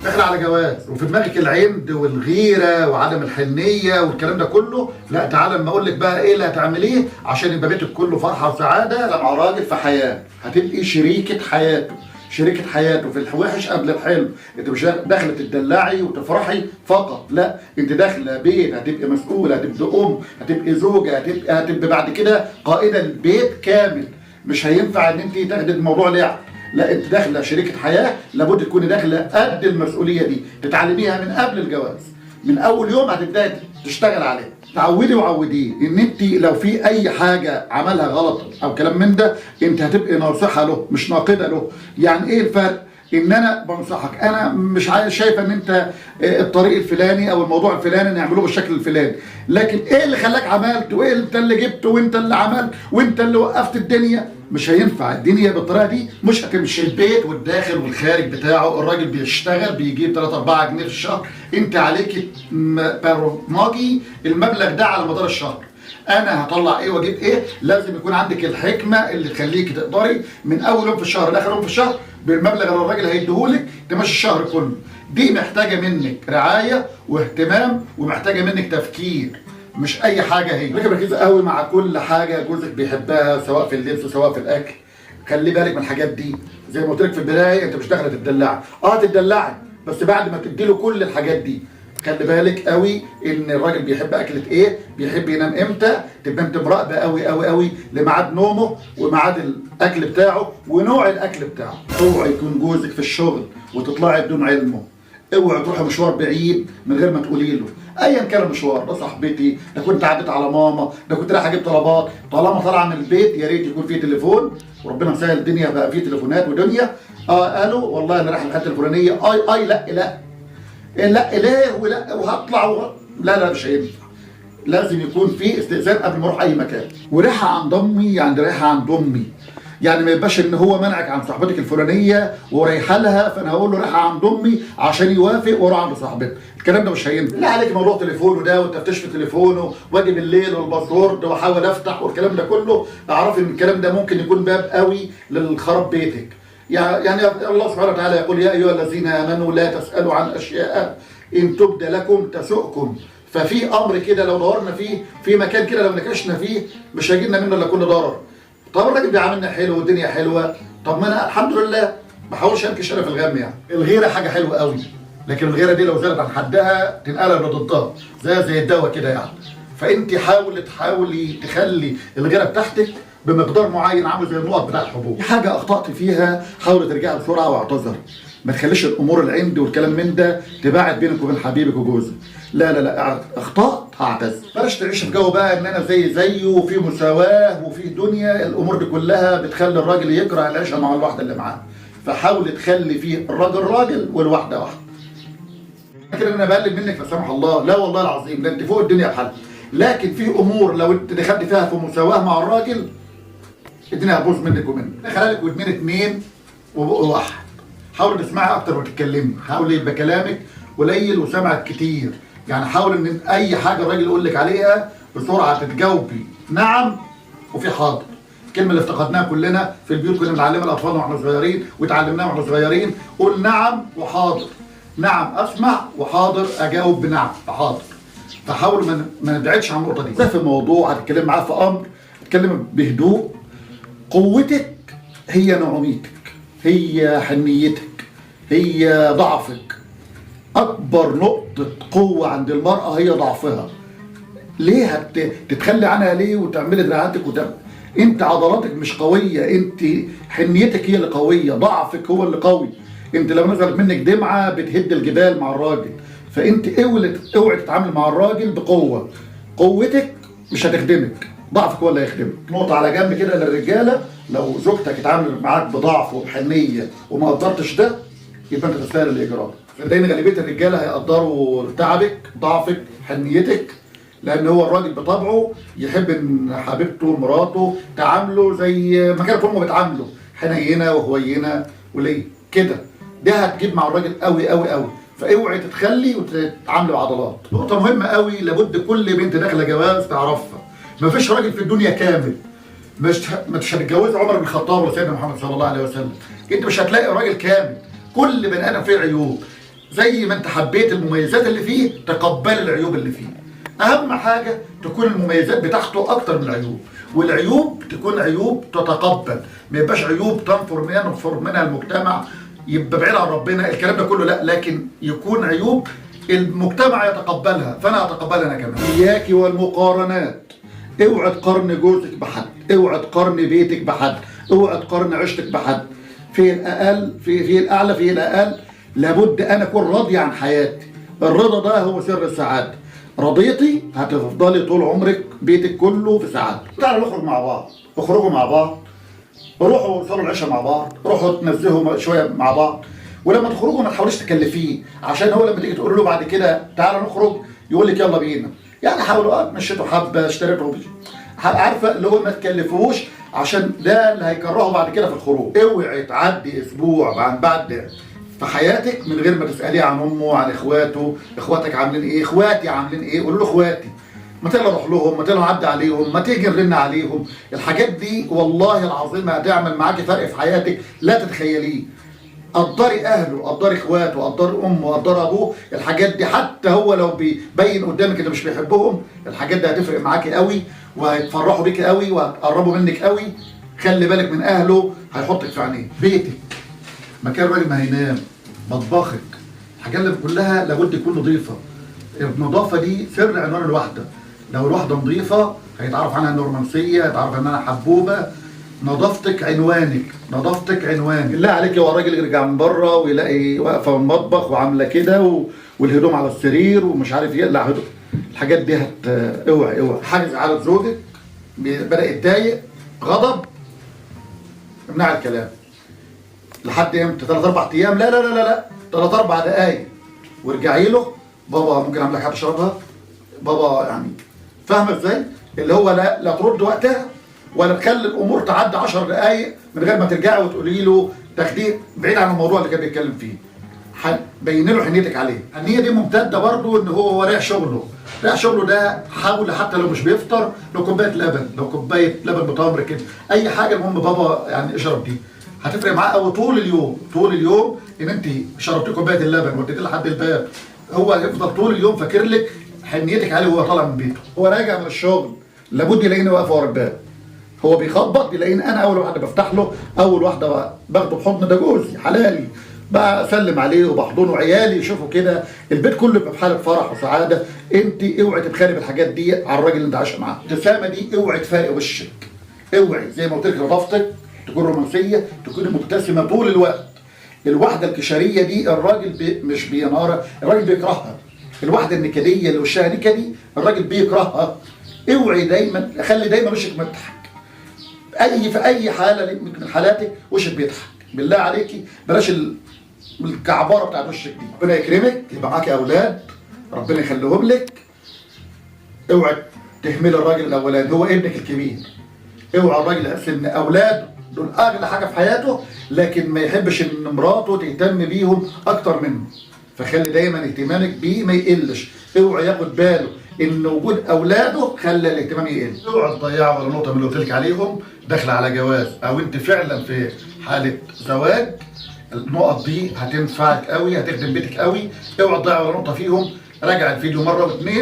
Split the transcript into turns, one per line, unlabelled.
داخله على جواز وفي دماغك العند والغيرة وعدم الحنيه والكلام ده كله، لا تعالى اما اقول لك بقى ايه اللي هتعمليه عشان يبقى بيتك كله فرحه وسعادة مع راجل في حياة، هتبقي شريكه حياته، شريكة حياته في الوحش قبل الحلو. انت مش داخله تدلعي وتفرحي فقط، لا انت داخله بيت، هتبقي مسؤولة، هتبقي ام، هتبقي زوجه، هتبقي بعد كده قائده البيت كامل. مش هينفع ان انت تاخدي الموضوع لعب، لا انت داخله شريكة حياة، لابد تكوني داخله قد المسؤولية دي، تتعلميها من قبل الجواز، من اول يوم هتبداي تشتغل عليها. تعودي وعوديه ان انت لو في اي حاجة عملها غلط او كلام من ده انت هتبقي ناصحه له مش ناقدة له. يعني ايه الفرق؟ ان انا بنصحك، انا مش عايز شايفه ان انت الطريق الفلاني او الموضوع الفلاني نعمله بالشكل الفلاني، لكن ايه اللي خلاك عملت، وايه انت اللي جبته، وانت اللي عملت، وانت اللي وقفت الدنيا؟ مش هينفع الدنيا بالطريقة دي، مش هتمشي. البيت والداخل والخارج بتاعه، الراجل بيشتغل بيجيب 3 4 جنيه في الشهر، انت عليك برمجي المبلغ ده على مدار الشهر، انا هطلع ايه واجيب ايه. لازم يكون عندك الحكمة اللي تخليكي تقدري من اول يوم في الشهر لاخر يوم في الشهر بالمبلغ اللي الراجل هيديهولك تمشي الشهر كله. دي محتاجه منك رعاية واهتمام، ومحتاجة منك تفكير، مش اي حاجة. هي خليكي مركزه قوي مع كل حاجة جوزك بيحبها، سواء في اللبس سواء في الاكل. خلي بالك من الحاجات دي، زي ما قلت لك في البداية انت مش داخله تدلعي، تدلعي بس بعد ما تدي له كل الحاجات دي. خلي بالك قوي ان الراجل بيحب اكله ايه، بيحب ينام امتى، تبقى انت مراقبة قوي قوي قوي لميعاد نومه وميعاد الاكل بتاعه ونوع الاكل بتاعه. اوعي يكون جوزك في الشغل وتطلعي بدون علمه، اوعي تروحي مشوار بعيد من غير ما تقولي له، ايا كان المشوار ده، صاحبتي، ده كنت عديت على ماما، ده كنت رايح اجيب طلبات. طالما طالعه من البيت يا ريت يكون فيه تليفون، وربنا مسهل الدنيا بقى فيه تليفونات ودنيا. قالوا والله انا رايح الحتة الفلانية، اي اي لا لا لا ليه ولا وهطلع لا لا مش هينفع، لازم يكون في استئذان قبل ما اروح اي مكان. وريحه عند امي يعني ريحه عند امي، يعني ما يبقاش ان هو منعك عن صاحبتك الفلانية ورايحه لها فانا هقول له ريحه عند امي عشان يوافق واروح عند صاحبتك، الكلام ده مش هينفع. لا عليك موضوع تليفونه ده والتفتيش في تليفونه واجي بالليل وال password واحاول افتح والكلام ده كله، اعرفي ان الكلام ده ممكن يكون باب قوي للخراب بيتك. يعني الله سبحانه وتعالى يقول يا ايها الذين امنوا لا تسالوا عن اشياء ان تبد لكم تسؤكم. ففي امر كده لو دورنا فيه في مكان كده لو نكشنا فيه مش هيجي لنا منه الا كل ضرر. طب الراجل بيعاملنا حلو والدنيا حلوة، طب ما انا الحمد لله ما بحاولش انكش انا في الغم. يعني الغيرة حاجة حلوة قوي، لكن الغيرة دي لو زادت عن حدها تنقلب لضدها، زي الدواء كده يعني. فانت حاولي تخلي الغيرة بتاعتك بمقدار معين، عامل زي النقط بتاع الحبوب. حاجة اخطات فيها حاولي ترجعي بسرعة واعتذري، ما تخليش الامور العند والكلام من ده تباعد بينك وبين حبيبك وجوزك. لا لا لا، اخطات هعتذر. بلاش تعيش في جو بقى ان انا زي زيه وفي مساواة وفي دنيا، الامور دي كلها بتخلي الراجل يكره العيشة مع الواحدة اللي معاه. فحاول تخلي فيه الراجل راجل والواحده واحدة. كده انا بقلل منك لا سمح الله، لا والله العظيم ده انت فوق الدنيا بحال، لكن في امور لو انت دخلت فيها في مساواة مع الراجل الدنيا هتبوظ منك ومنه. خلالك ودنين اتنين وبق واحد، حاولي تسمعي اكتر ما تتكلمي، حاولي يبقى كلامك قليل وسمعك كتير. يعني حاول ان اي حاجة الراجل يقول لك عليها بسرعة تتجاوبي نعم وفي حاضر. الكلمة اللي افتقدناها كلنا في البيوت، كنا بنعلمها الاطفال واحنا صغيرين وتعلمناها واحنا صغيرين، قول نعم وحاضر، نعم اسمع وحاضر اجاوب بنعم بحاضر. فحاول ما نبعدش عن النقطة دي. ده في موضوع هتتكلم معاه في امر، اتكلم بهدوء. قوتك هي نعوميتك، هي حنيتك، هي ضعفك. اكبر نقطة قوة عند المراة هي ضعفها. ليه تتخلي عنها ليه وتعملي دراعاتك وتعمل؟ انت عضلاتك مش قوية، انت حنيتك هي اللي قوية، ضعفك هو اللي قوي. انت لو نزلت منك دمعه بتهد الجبال مع الراجل. فانت اوعي تتعامل مع الراجل بقوة، قوتك مش هتخدمك، ضعفك هو اللي هيخدمك. نقطة على جنب كده للرجاله، لو زوجتك اتعاملت معاك بضعف وبحنيه وما قدرتش ده يبقى انت تستاهل الاجرام. صدقني غالبية الرجالة هيقدروا تعبك، ضعفك، حنيتك، لان هو الراجل بطبعه يحب ان حبيبته مراته تعامله زي ما كانت امه بتعامله، حنينه وهوينه وليه كده. ده هتجيب مع الراجل قوي قوي قوي. فاوعي تتخلي وتتعاملي بعضلات. نقطة مهمة قوي لابد كل بنت داخله جواز تعرفها، مفيش راجل في الدنيا كامل. مش هتتجوز عمر بن الخطاب ولا سيدنا محمد صلى الله عليه وسلم، انت مش هتلاقي راجل كامل. كل بني ادم فيه عيوب. زي ما انت حبيت المميزات اللي فيه تقبل العيوب اللي فيه. اهم حاجة تكون المميزات بتاعته اكتر من العيوب، والعيوب تكون عيوب تتقبل، ما يبقاش عيوب تنفر منها، ينفر منها المجتمع، يبقى بعيد عن ربنا، الكلام ده كله لا، لكن يكون عيوب المجتمع يتقبلها، فانا اتقبلها انا كمان. اياكي والمقارنات، اوعي تقارن جوزك بحد، اوعي تقارن بيتك بحد، اوعي تقارن عيشتك بحد. في الاقل في الاعلى في الاقل، لابد انا اكون راضي عن حياتي. الرضا ده هو سر السعادة. رضيتي هتفضلي طول عمرك بيتك كله في سعادة. تعالوا نخرج مع بعض، اخرجوا مع بعض، روحوا صلوا العشاء مع بعض، روحوا تنزهوا شوية مع بعض. ولما تخرجوا ما تحاوليش تكلفيه، عشان هو لما تيجي تقول له بعد كده تعالى نخرج يقول لك يلا بينا. يعني حاولوا مشيتوا حبه، اشتريتوا، عارفه اللي هو ما تكلفوش، عشان ده اللي هيكرهه بعد كده في الخروج. اوعي تعدي اسبوع عن بعد في حياتك من غير ما تساليه عن امه، عن اخواته، اخواتك عاملين ايه، اخواتي عاملين ايه، قولوا له اخواتي، ما تيجي اروح لهم، ما تيجي نعدي عليهم، ما تيجي نرن عليهم. الحاجات دي والله العظيم هتعمل معاكي فرق في حياتك لا تتخيليه. قدري اهله، قدري اخواته، قدري امه، قدري ابوه. الحاجات دي حتى هو لو بيبين قدامك انه مش بيحبهم، الحاجات دي هتفرق معاكي قوي، وهيتفرحوا بيكي قوي، وهتقربوا منك قوي. خلي بالك من اهله، هيحطك في عينيه. بيتك مكان الراجل ما هينام، مطبخك، الحاجات اللي كلها لابد تكون نظيفة. النظافة دي سر عنوان الواحدة. لو الواحدة نظيفة هيتعرف عنها انها رومانسية، هيتعرف انها حبوبه. نظافتك عنوانك، نظافتك عنوانك. بالله عليك هو الراجل يرجع من بره ويلاقي واقفة في المطبخ وعامله كده والهدوم على السرير ومش عارف يقلع هدوم، الحاجات دي اوعي اوعي. حاجة زعلت زوجك، بدا يتضايق، غضب، امنع الكلام. لحد امتى؟ 3 4 ايام؟ لا لا لا لا، 3 4 دقايق وارجعي له، بابا ممكن اعمل لك حاجة تشربها، بابا، يعني فاهمه ازاي؟ اللي هو لا لا ترد وقتها ولا تخلي الامور تعدي 10 دقايق من غير ما ترجعي وتقولي له، تاخديه بعيد عن الموضوع اللي كان بيتكلم فيه. بين له حنيتك عليه. الحنيه دي ممتدة برضه ان هو رايح شغله، رايح شغله ده حاول حتى لو مش بيفطر، لو كوباية لبن، لو كوباية لبن بتمر كده، اي حاجة، المهم بابا يعني اشرب دي. هتفرق معاه قوي طول اليوم، طول اليوم ان انت شربتي كوباية اللبن وديتيه لحد الباب، هو هيفضل طول اليوم فاكر لك حنيتك عليه وهو طالع من بيته. هو راجع من الشغل لابد يلاقيني واقف ورا الباب، هو بيخبط يلاقيني انا اول واحدة بفتح له، اول واحدة باخده بحضن، ده جوزي حلالي، بسلم عليه وبحضنه، عيالي يشوفوا كده، البيت كله يبقى في حاله فرح وسعادة. انت اوعي تتخانقي بالحاجات دي على الراجل اللي انت عايشه معاه. الابتسامة دي اوعي تفارق وشك، اوعي زي ما قلت لك نظافتك تكون رومانسية، تكون مبتسمة طول الوقت. الواحدة الكشريه دي الراجل مش بينهارها، الراجل بيكرهها. الواحدة النكديه اللي وشها نكدي الراجل بيكرهها. اوعي دايما، خلي دايما وشك مضحك، اي في اي حاله من حالاتك وشك بيضحك، بالله عليكي بلاش الكعباره بتاعت وشك دي. ربنا يكرمك، يبقى معاكي اولاد ربنا يخليهم لك. اوعي تهملي الراجل الاولاني، هو ابنك الكبير. اوعى الراجل يحس ان اولاده دول اغلى حاجة في حياته، لكن ما يحبش ان مراته تهتم بيهم اكتر منه، فخلي دايما اهتمامك بيه ما يقلش. اوعى ياخد باله ان وجود اولاده خلى الاهتمام يقل. اوعى تضيعوا ولا نقطة من اللي قلت لك عليهم. داخله على جواز او انت فعلا في حاله زواج، النقط دي هتنفعك قوي، هتخدم بيتك قوي. اوعى تضيع ولا نقطة فيهم. راجع الفيديو مرة واثنين.